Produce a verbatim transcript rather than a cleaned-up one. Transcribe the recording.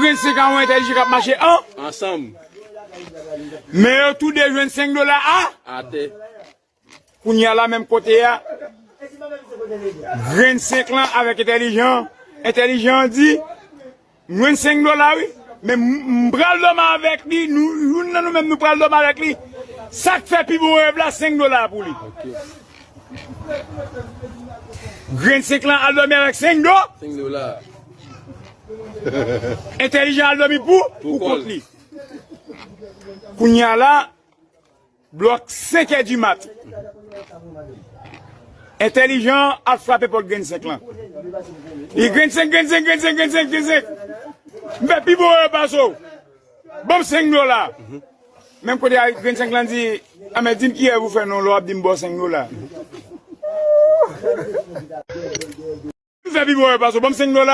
Grenn senk lan a yon entèlijan k ap mache an. Ansanm. Men yo tou de jwenn senk dola a. Atè. Kounye a la, menm kote a, grenn senk lan avèk entèlijan, entèlijan an di, "M jwenn senk dola, wi, men m, m pral dòmi avèk li, nou, youn nan nou menm, nou pral dòmi avèk li. Sa k fè pi bon rèv la, senk dola pou li." Grenn senk lan al dòmi avèk senk do. Senk dola. Entèlijan al dòmi pou, pou kont li. Kounye a la, blòk senk è di mat. Entèlijan al frape pòt grenn senk lan. Li grenn senk, grenn senk, grenn senk, grenn senk, grenn senk. M fè pi bon rèv pase w. Ban m senk dola. Menm kote a, grenn senk lan di, "A, men di m ki rèv ou fè non, lè w ap di m ba w senk dola." M fè pi bon rèv pase w, ban m senk dola.